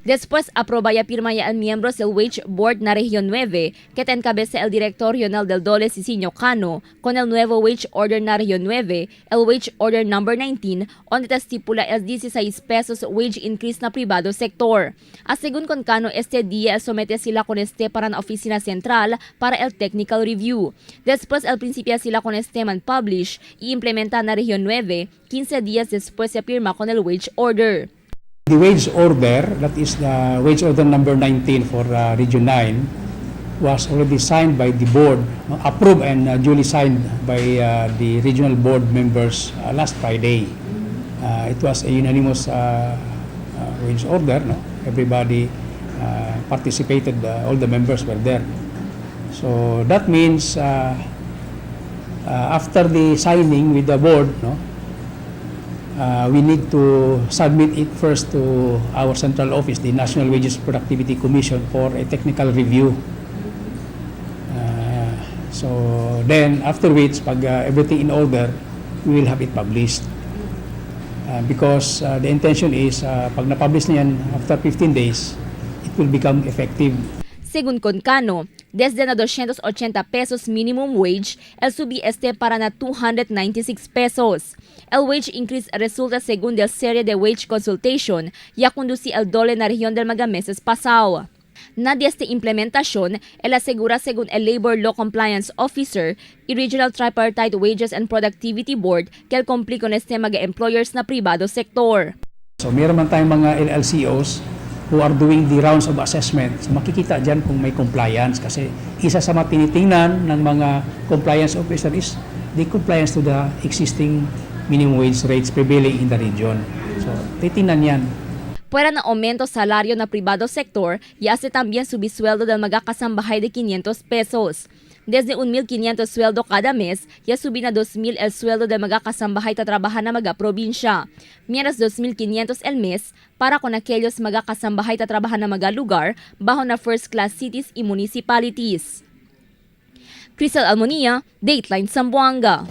Después aproba ya firma ya el miembros del Wage Board na Región 9, que encabeza el director regional del DOLE, Sisinio Cano, con el nuevo Wage Order na Región 9, el Wage Order number 19, donde te estipula el 16 pesos wage increase na privado sector. A según con Cano, este día el somete sila con este para na oficina central para el technical review. Después el principia sila con este man publish y implementa na Región 9, 15 días después se firma con el wage order. The wage order, that is the wage order number 19 for Region 9, was already signed by the board, no, approved and duly signed by the regional board members last Friday. It was a unanimous wage order. No? Everybody participated, all the members were there. So that means after the signing with the board, no, we need to submit it first to our central office, the National Wages Productivity Commission, for a technical review. So then, after which, pag everything in order, we will have it published. Because the intention is, pag na-publish na yan, after 15 days, it will become effective. Según con Cano, desde na 280 pesos minimum wage, el subi este para na 296 pesos. El wage increase resulta según del serie de wage consultation ya conduci el DOLE na región del mga meses pasado. Na de esta implementación, el asegura según el Labor Law Compliance Officer y Regional Tripartite Wages and Productivity Board que el cumpli con este mga employers na privado sector. So meron man tayong mga LLCOs who are doing the rounds of assessment. So makikita dyan kung may compliance kasi isa sa mga tinitingnan ng mga compliance officer is the compliance to the existing minimum wage rates prevailing in the region. So titingnan yan. Fuera na aumento salario na privado sector, y hace también subir sueldo del mga kasambahay de 500 pesos. Desde 1,500 sueldo cada mes, ya subí na 2,000 el sueldo del mga kasambahay tatrabahan na mga probinsya. Mientras 2,500 el mes para con aquellos mga kasambahay tatrabahan na mga lugar bajo na first class cities y municipalities. Crystal Almonia, Dateline Zamboanga.